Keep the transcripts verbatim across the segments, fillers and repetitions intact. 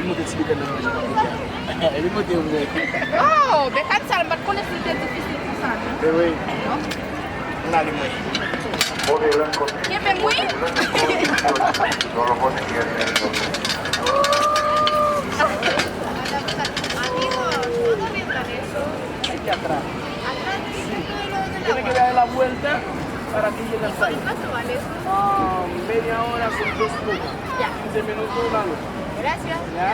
Monte ti bekàn nan manje nan kote a. Epi monte yon mwen. Oh, bekàn sa, m pa t konnen si l te difisil konsa, non. Men wi. Non. M ale mwen. Kenbe m wi. Tiene que dar la vuelta para que llegue al país. Ah, media hora con dos cosas. Ya. Quince minutos, vale. Gracias. Ya.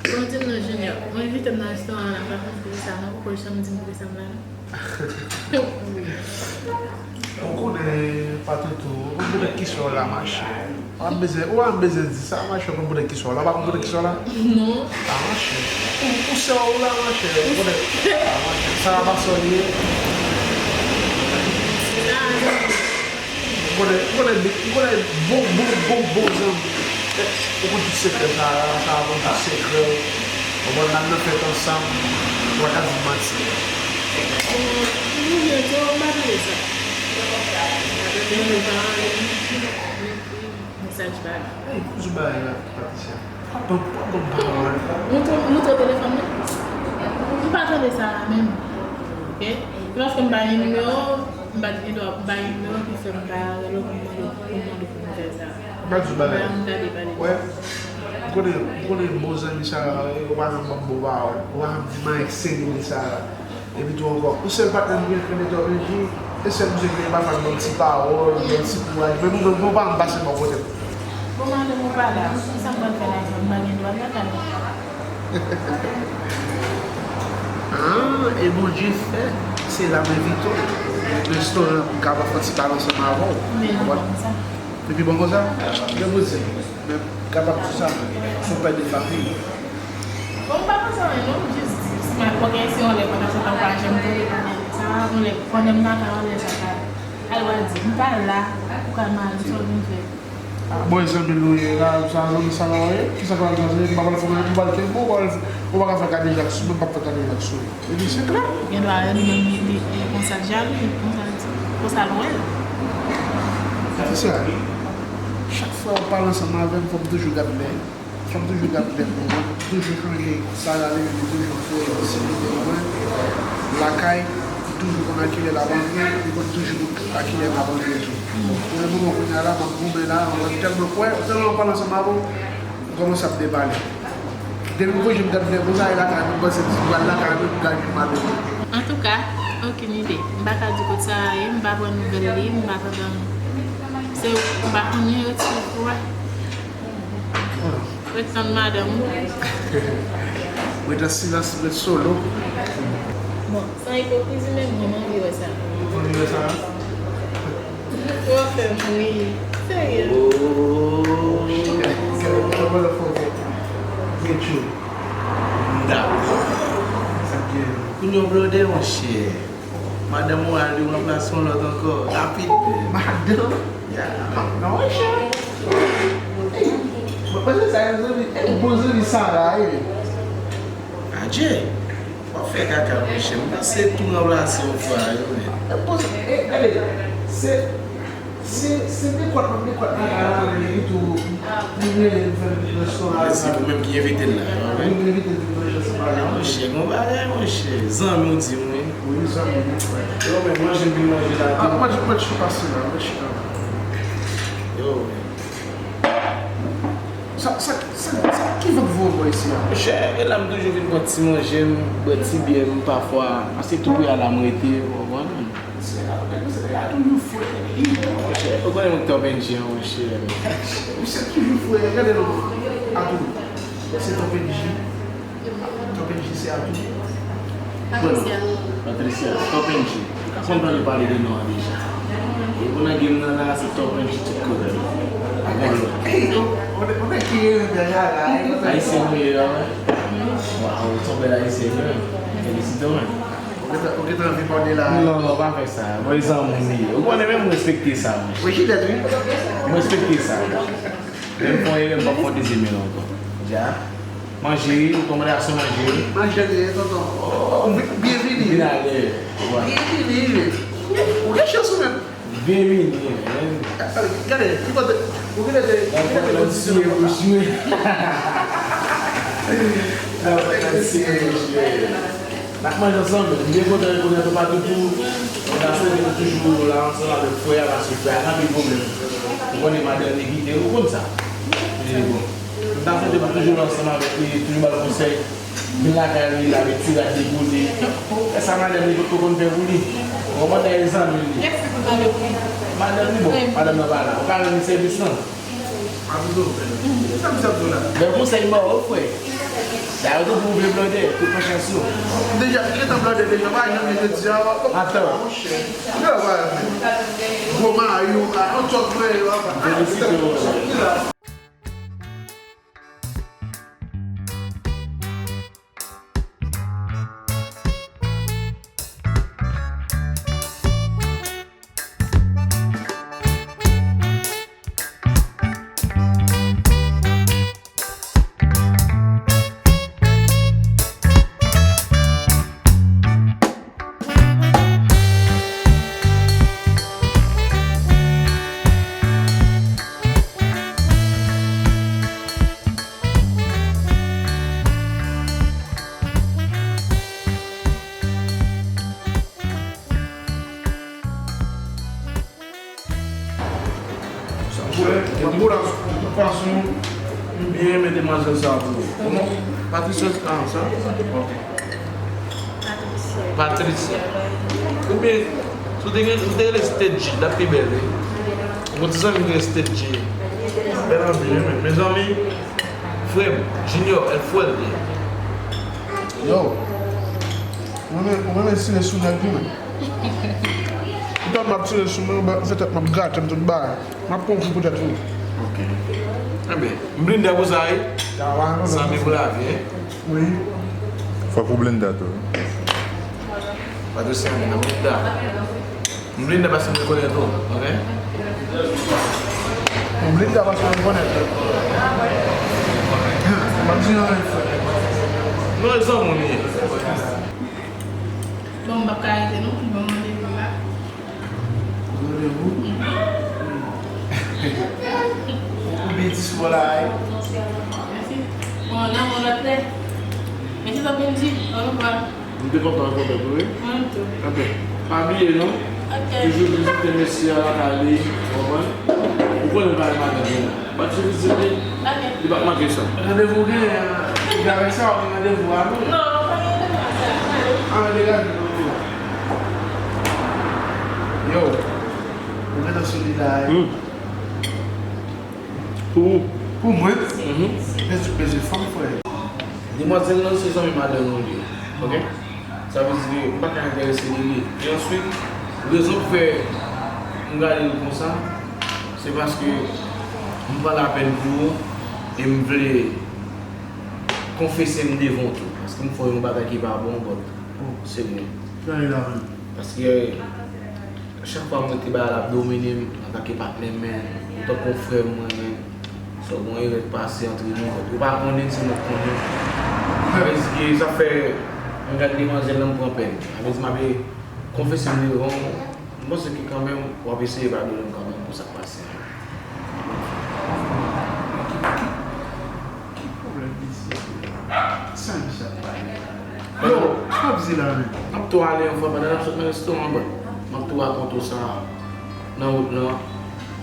Bon, di m non, Junior. Ou envite m nan restoran an, m pa konn poukisa, non, poko janm di m poukisa m la, non. Ou konnen, Patoutou, ou konn poutèt kiswa w la, machè. Ou pa bezwen, ou pa bezwen di sa, machè, ou konn poutèt kiswa w la, ou pa konn poutèt kiswa w la? Non. A, machè. Ou, ou sè w la, machè, ou konnen. A, machè, sa va pa sè w li ye. Sa, Ou konnen, ou konnen, ou konnen bon, bon, bon, bon zanmi. Ou konn tout sekrè sa, sa konn tout sekrè. Ou konn n ap nan fèt ansanm, ou pa ka di m manti. Bon, nou byen tou, m pa tande sa. M pa tande, m pa tande. Mesaj pa la. Ey, kouz ou bay la, Patricia. Pa ban, pa ban pawòl. Moutre, moutre telefòn nan. M pa tande sa a menm. Ok? Se paske m pa gen nimewo, m pa t gen dwa bay nimewo ki fè m pa rele w pou m mande w, pou m mande w pou nouvèl sa a. M pa di w bagay. M gade pale. Wè, m konnen, m konnen bon zanmi sa a, ou pa janm ban m bon pawòl. Ou pa janm di m anyen k serye de sa a. Epi tou ankò, yon sèl patnè m gen k rele Top Energy, e sèl misye k rele pafwa l ban m ti pawòl, ban m ti kouraj, men nou menm, nou pa janm pase bò kote m. Bon, madanm ou pa la, kisa m pral fè la, m pa gen dwa lakay mwen. Ah, e Bondye fè, se la m envite w. Restoran pou m kapab fè yon ti pale ansanm avè w. Ou konprann? Li pi bon konsa? Lè m di, men kapab di sa, se yon pè de fanmi. Bon, m pa panse anyen non, m jis di, si m al pran kesyon, lè pandan se tan w pa janm tande pale de sa, yon lè pandan m nan ka, yon lè sa ka al, w a di, m pa la, ou ka mare, sa w vin fè. Bon, e zanmi nou ye la, sa zanmi sa la w ye, kisa k pral pase, m pa pral fè w, m pral kenbe w, ou pa ka fè kadejak sou mwen, m p ap fè kadejak sou ou. Epi se klè. Gen dwa li menm li, li, li konsa l jalou, li konsa l di, konsa l wè l. Se sa. Chak fwa w pale ansanm avè m, fò m toujou gad lè. Fò m toujou gad lè pou mwen. Toujou chanje sa l ale, li toujou fè, li toujou fè mwen. Lakay, li toujou konn a kilè l ap antre, li konn toujou a kilè m ap antre tou. Pou le moman kounye a la, m ap goumen la, mwen tèlman kwè, tèlman m pale ansanm avè w, m kòmanse ap depale. Depi m voye je m gad lè konsa, e lakay mwen, m panse m pral lakay mwen, m gade malere. Antouka, okenn ide. M pa ka di kot sa a ye, m pa pran nouvèl li, m pa tande anyen. Se, m pa konnen yo ti fwa. Ret tann madanm ou. Ret an silans, ret solo. Bon, san ipokrizi menm, mwen, m anvi wè sa. Ou anvi wè sa? Ou ap fè m ri. Serye. Get you. M dakò. Sa k gen? Kounye a w blode, monchè. Madanm ou al, li ranplase yon lòt ankò. Rapid menm. Madanm? Ya. Non, monchè. Ey, mwen panse sa yon zanmi, e bon zanmi Sara ye. Adje. W ap fè kaka, monchè. M panse tou ranplase yon fwa yo, men. E bon, e, gade, se, se, se dekwatman, dekwatman, a, li tou, li rele m fè l vin nan restoran. Se ou menm ki envite l la, wi. M envite l vin manje ansanm avè m. Monchè, gon bagay, monchè. Zanmi w di m, wi. Wi, zanmi m, wi. Yo, men manje m vin manje la. A, manje, manje pase la, manje la. Yo, men. Sa, sa, sa, sa, ki vant voye w bò isi a? Monchè, e la m toujou vin pran ti manje m, bwè ti byè m pafwa, paske tou prè a la m rete, ou konprann? Se la, se la toujou fre. Monchè, ou konnen mwen Top N G an, monchè. Misye toujou fre, gade non. Atou, se Top N G. Top N G se Atou. Patricia. Patricia, Top N G. Ou konn tande pale de non an deja. E pou nan game nan la, se Top N G tout kote. Ayisyen mwen ye la, wi. Waw, ou se yon bèl Ayisyen, wi. Felisite w, wi. Ou gentan, ou gentan anvi mòde la? Non, non, pa fè sa. Mwen zanmi w li ye. Ou konnen menm m respekte sa, wi. Wi, Jilèt, wi. M respekte sa. Menm fè yon erè, m p ap fè yon dezyèm erè ankò. Dja. Manje, ou kòmande aswè manje. Manje, tonton. Ou byenvini. Vin alè. Byenvini. Ou gen chans ou menm. Byenvini, man. Gade, ki kote, ou genlè te, ou genlè te kondisyonnen kòm sa. N ap manje ansanm, men m byen kontan rekonèt ou pa toutou. Mwen ta swete nou toujou la ansanm avèk frè a, paske frè a gen anpil pwoblèm. Ou konnen madanm li kite l, ou konn sa. Li bon. M ta swete pou toujou la ansanm avèk li, toujou ba l konsèy. Vin lakay li, l ap retire ak degoute. Fè sa madanm li potko konn fè pou li. Ou konprann, dayè zanmi li. Madanm li bon, madanm nan pa la. Ou ka rann li sèvis lan. Bèl konsèy m ba w, frè. Dayè, ou tou pou ouvri blòdè, tout mechansi w. Deja, gentan blòdè deja, pa janm vin di a. Atann. Monchè, gwo mayo, a, yon tòt mayo, a. Felisite w. Sa m fè, m ap pou la, de tout fason, m byen men demwazèl sa pou ou. Kòman? Patricia, ah, sa? Ok. Patricia. Ebyen, si w te gen, si w te rele Stage, l ap pi bèl, wi. Yon ti zanmi ki rele Stage. Bèl anpil, wi, men. Mezanmi, frè m, Junior, El Fuerte. Yo, ou renmen, ou renmen tire sou nèg, wi, men. Ou tande m ap tire sou mwen, ou fè tèt m ap grate m tout bagay. M ap pran kou poutèt ou. Ok. Enben, m blinda pou sa, wi. Zanmi pou lavi, wi. Wi. Fòk ou blinda tou, wi. Patricia, m nan blinda. M blinda paske m rekonèt ou, ok? M blinda paske m rekonèt ou. M ap di anyen, frè. Non, e zanmi w m ye. Bon, m p ap ka rete non, m ban w randevou la. Randevou? Ou byen di sou la, wi. Mèsi. Bon, nan yon lòt lè. Men se sa w vin di, orevwa. M te kontan rankontre w tou, wi. Mwen tou. Ok. Pa bliye, non. Ok. Toujou vizite mesye a lakay li, ou konprann? Ou konnen l pa gen madanm li la. Bat sou vizit li. Ok. Li p ap manke sa. Randevou w genyen, ou gen avèk sa, ou gen randevou a, non? Non, pa gen randevou a sa. Ah, degaje, non, non. Yo, ou gentan sou li la, wi. Hmm. Pou ou? Pou mwen? Mhm. Bezwen, bezwen fanm, frè. Demwazèl lan se zanmi madanm mwen li ye, ok? Sa vle di ke m pa ka enterese de li. E answit, rezon k fè m gade l konsa, se paske m pran lapèn pou ou e m vle konfese m devan w tou. Paske m fè w yon bagay ki pa bon, but se mwen. Paske chak fwa m wè ke bagay la ap domine m antanke patnè m, men ou tankou yon frè m mwen, men sa w gen yon erè k pase antre nou, ou pa konnen, se mwen k konnen. Sa vle di ke sa fè m gade demwazèl lan, m pran pè m. Sa vle di m ape konfese m devan w, m panse ke kanmenm w ap eseye padone m kanmenm pou sa k pase a. Ki pwoblèm mesye yo la? Sa misye ap pale la? Yo, sa w ap di la menm? M ap tou ale yon fwa pandan n ap sot nan restoran, but m ap tou rakonte w sa nan wout lan,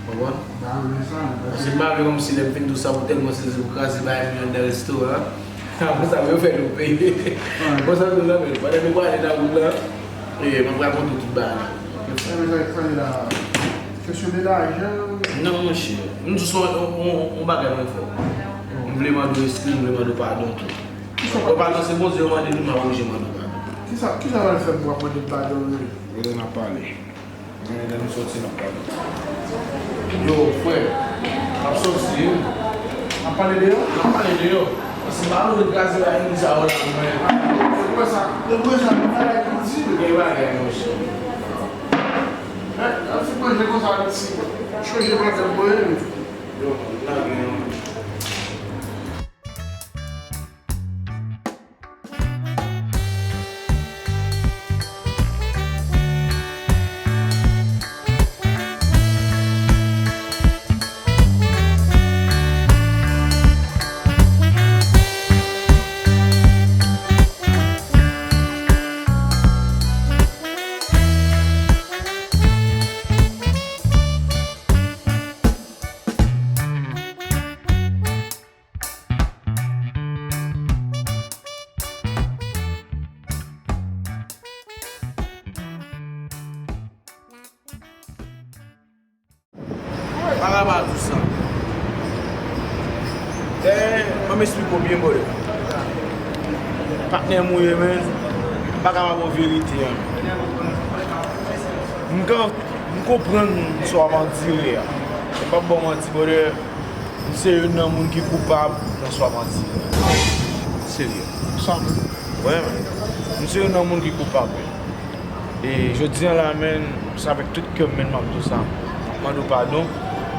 konprann? Ba mwen sa, paske m pa vle kòmsi lè m fin di w sa, pou tèlman sezi pou kraze bagay m yo anndan restoran an. Apre sa, pou yo fè nou peye. Bon, sa nou la menm. Pandan nou prale nan wout lan, e, m ap rakonte w tout bagay la. Sa vle di sa k pale la? Kesyon de lajan? Non, monchè. M di w se yon, yon, yon bagay mwen fè w. M vle mande w eskiz, m vle mande w padon tou. Kisa? Padon se Bondye yo mande nou, m ap oblije mande w padon. Kisa, kisa w pral fè pou w ap mande m padon menm? Rele n ap pale. Men lè nou soti n ap pale. Yo, frè. Ap sòti, wi. Ap pale deyò? Ap pale deyò. Paske m pa vle kraze bagay moun sa yo la pou mwen. Yo kwè sa, yo kwè sa, nou fè bagay ki di. Gen bagay, monchè. Men, nan ti manje konsa, ti chonje pran tèt mwen, wi. Yo, m nan gen yon. Pa ka pa di sa. Eh, ban m esplike w byen, brother. Patnè m ou ye, men. M pa ka pa ba w verite a. M ka, m konprann sa w ap andire a. M p ap ba w manti, brother. M se youn nan moun ki koupab nan sa w ap andire a. Serye. Sa vre. Wi, men. M se youn nan moun ki koupab, men. E jodi a la, men, se avèk tout kè m, men, m ap di w sa. M ap mande w padon,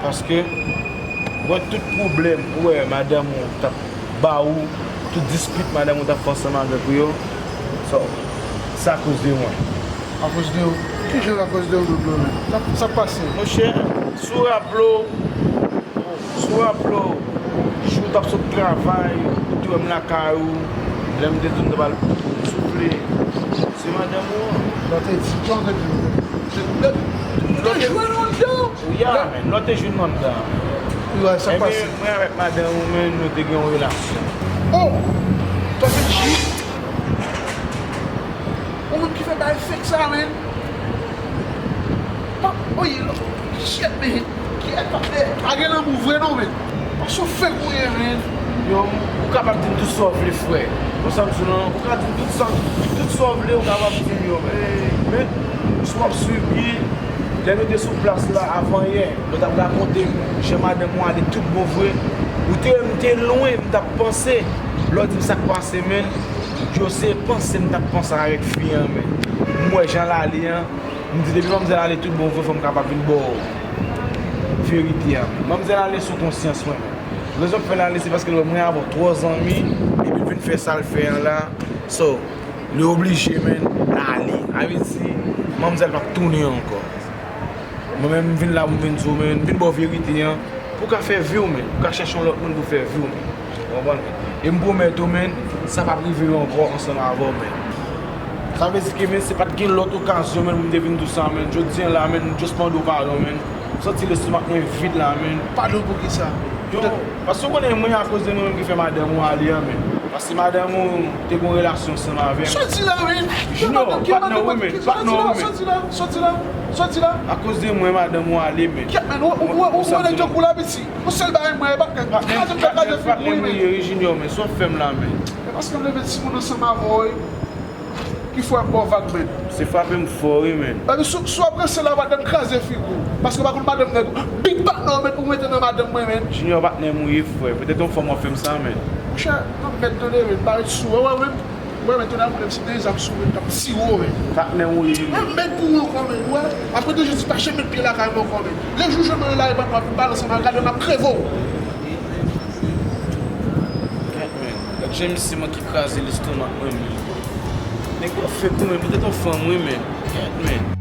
paske m wè tout pwoblèm ou wè madanm ou t ap ba ou, tout dispit madanm ou t ap fè ansanm avèk ou yo, sa, se akoz de mwen. Akoz de ou? Kijan akoz de ou, Dodo, men? Sa, sa k pase? Monchè, si w raple w, si w raple w, jou w t ap sot travay, ou te wè m lakay ou, lè m te di w m t ap al soufle, se madanm ou an. Lè w te di, jan w te di, lè w te jwenn manda. Ya, men, lè w te jwenn manda. Wi, sa k pase? Ebyen, mwen avèk madanm ou, men, nou te gen yon relasyon. Oh! Tòfik G. Ou menm ki fè bagay fake sa, men. Pa, oye, shit, men. Kiyès pa fè? Pa gen lanmou vre non, men. Paske w fake ou ye, men. Yo, ou kapab di m tout sa w vle, frè. Ou sa m di w lan, ou ka di m tout sa, tout sa w vle, ou kapab di m yo, men. Men, si w ap swiv byen, lè nou te sou plas la avan yè, nou t ap rakonte m jan madanm ou ale tout bon vre. Ou te wè m te lwen, m t ap panse. Lè w di m sa k pase, men. Yo se panse m t ap panse avèk fi an, men. M wè jan l ale an, m di depi manmzèl ale tout bon vre, fò m kapab vin ba w verite a, men. Manmzèl ale sou konsyans mwen, men. Rezon k fè l ale, se paske l wè mwen avè w twò zanmi, epi l vin fè sa l fè an la. So, li oblije, men, l ale. Sa vle di, manmzèl p ap tounen ankò. Mwen menm, m vin la pou m vin di w, men, m vin ba w verite an, pou w ka fè vi w, men, pou w ka chèche yon lòt moun pou fè vi w, men. Ou konprann, men? E m pwomèt ou, men, sa p ap rive ankò ansanm avè w, men. Sa vle di ke, men, se pa t gen lòt okazyon, men, pou m te vin di w sa, men. Jodi a la, men, m just mande w padon, men. M santi lestomak mwen vid la, men. Padon pou kisa? Yo, paske w konnen mwen, akoz de nou menm ki fè madanm ou ale an, men. Paske madanm ou te gen yon relasyon ansanm avè m. Soti la, men. Junior, patnè w wi, men. Patnè w wi, men. Soti la, soti la, soti la. Akoz de mwen, madanm ou ale, men. Kèt, men, ou, ou, ou, ou, ou, ou, ou, ou, Yon sèl bagay mwen, e pa kraze m, kraze figi w, men. Patnè m ou ye, wi, Junior, men. Sa w fè m la, men. E paske m leve timoun ansanm avè w, wi. Ki fwa m ba w vag, men. Se frape m fò, wi, men. Epi si, si w ap ranse la, w pa t dwe kraze figi w. Paske w pa konn madanm nèg ou. Big patnè w, men, ou mete nan madanm mwen, men. Junior, patnè m ou ye, frè. Petèt yon fwa m w ap fè m sa, men. Monchè, nan mèt tande, men. Parèt sou, wè, wè, men. Mwen, men, tande, ap si te zam sou mwen, t ap tire w, men. Patnè m ou ye, men. Mwen, mèt pou ou ankò, men. Wè, apre de Jezi, pa janm met pye lakay mwen ankò, men. Lè jou jwenn mwen la, e pa nou ap vin pale ansanm, al gade, m ap kreve w. Kèt, men. Gad jan misye manke kraze lestomak mwen, men. Nèg yo fèk ou, men, petèt yon fanm, wi, men. Kèt, men.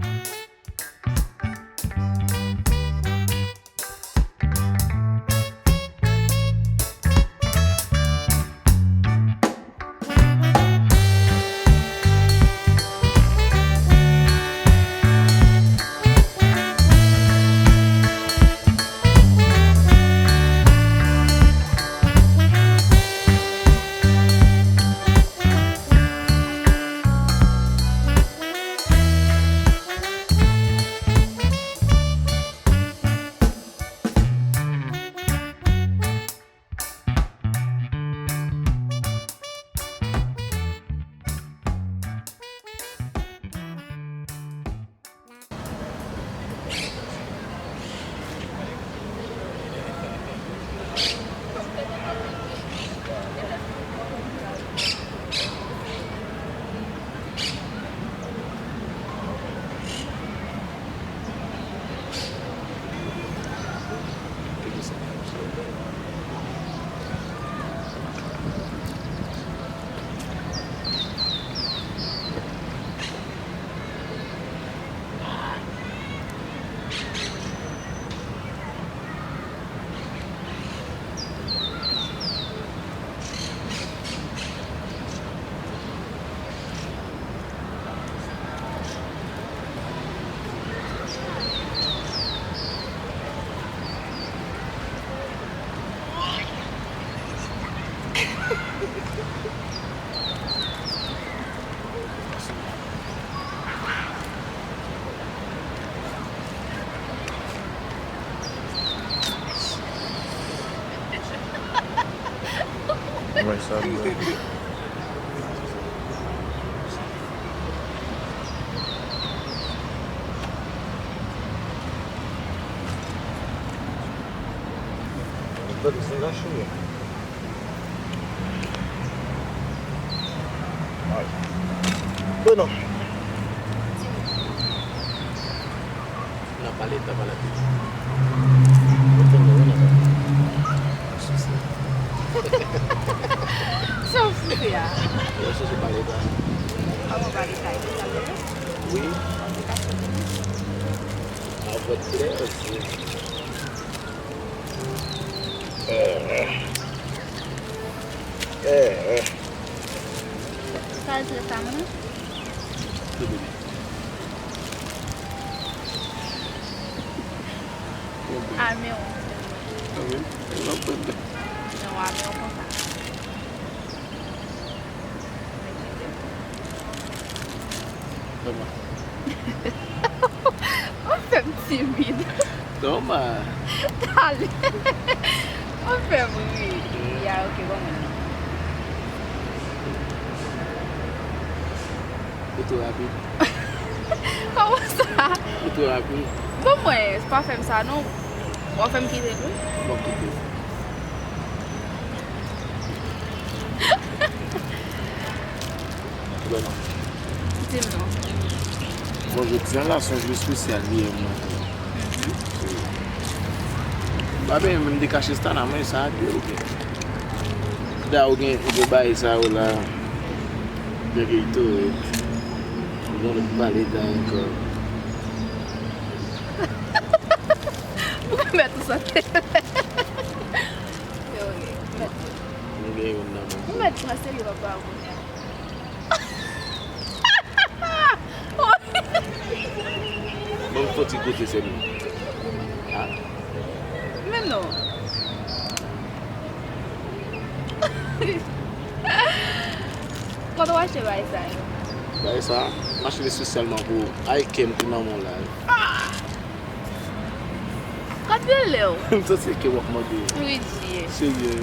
Sa m wè. Gade, se la chouye. Ay. Bon, non. N ap pale, n ap pale. Mwen tande, wi, n ap pale. Sousi. Sa w fou fè a? Mwen chèche pale ta. Kòman pale ta? Wi. Aplikasyon de bouch. Avèk klè osi. Eh, eh. Eh, eh. Sa l di reklame nou? Ame w. Ame w. Non, ame w konsa. Toma. Ou fè m timid. Toma. Talè. Ou fè m ri. Ya, ok, bon, mwen. Ou twò rapid. Kòman sa? Ou twò rapid. Bon, mwen, pa fè m sa, non. W ap fè m kite l, wi. W ap kite l. Vrèman. Di m non. Bon, jodi a la, se yon jou espesyal li ye pou mwen. Mhm. M pa bezwen menm dekache stana, mwen sa a de oubyen. Da ou gen, ou gen bagay sa yo la. Byen ke ito, ou gen lòt pale da ankò. Ou ka mèt ou sante. Yo, yo, mèt. M gen youn nan men. Ou mèt pran serye papa ou kounye a. Bon, m fon ti goute sèlman. Ah. Men non. Kote w achte bagay sa yo? Bagay sa, m achte l espesyalman pou ou. Ay, kè m tou nan men w la. Ah! Gad bèlè w. M santi se kè w ap mande. Wi, di. Serye.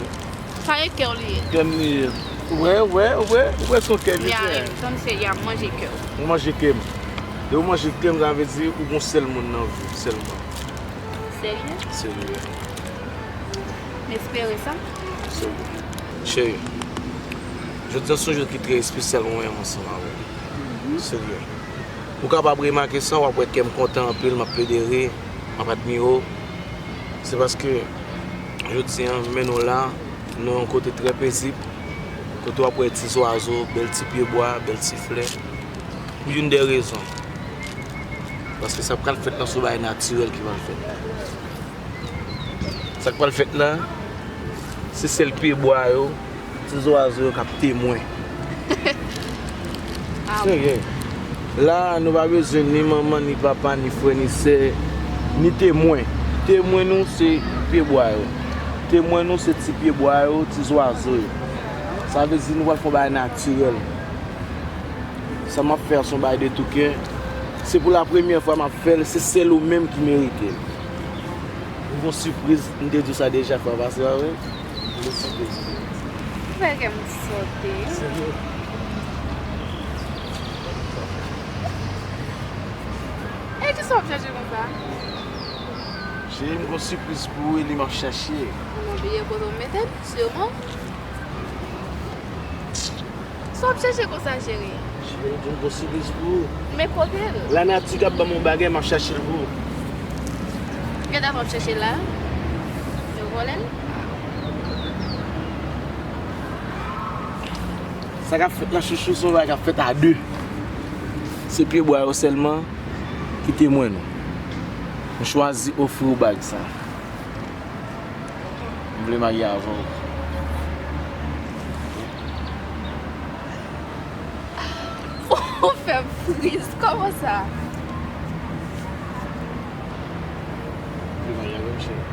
Sa e kè w li ye. Kè m li ye. Ou wè, ou wè, ou wè, ou wè se yon kè li ye. Ya, tann se ya, manje kè w. Ou manje kè m. Lè ou manje kè m, sa vle di ou gon sèl moun nan vi w, sèlman. Serye? Serye. M espere sa. Serye. Cheri, jodi a se yon jou ki trè espesyal mwen menm ansanm avè w. Mhm. Serye. Ou kapab remake sa, w ap wè kè m kontan anpil, m ap plede ri, m ap admire w. Se paske jodi a, m mennen w la, nan yon kote trè pezib, kote w ap wè ti zwazo, bèl ti pyebwa, bèl ti flè. Pou youn dè rezon. Paske sa pral fèt lan se yon bagay natirèl ki pral fèt. Sa k pral fèt la, se sèl pyebwa yo, ti zwazo yo k ap temwen. Ah. Serye. La, nou pa bezwen ni manman, ni papa, ni frè, ni sè, ni temwen. Temwen nou se pyebwa yo. Temwen nou se ti pyebwa yo, ti zwazo yo. Sa vle di nou pral fè yon bagay natirèl. Sa m ap fè a se yon bagay de tou kè. Se pou la premyè fwa m ap fè l, se sèl ou menm ki merite l. Ou gon sipriz, m te di w sa deja fwa pase, pa vre? Ou gon sipriz. Ou fè kè m sote. Serye? E kisa w ap chache konsa? Cheri, m gon sipriz pou ou e li m ap chache. Ou bliye kote w mete l, siman? Sa w ap chache konsa, cheri? Cheri, m di m gon sipriz pou ou. Men kote l? Lanati k ap ban m yon bagay, m ap chache l pou ou. Gentan w ap chache l la? Yo vòlè l? Sa k ap fèt la, chouchou, se yon bagay k ap fèt a de. Se pyebwa yo sèlman ki temwen nou. M chwazi ofri w bag sa. M vle marye avè w. Ou fè m friz, kòman sa? M vle marye avè w, cheri.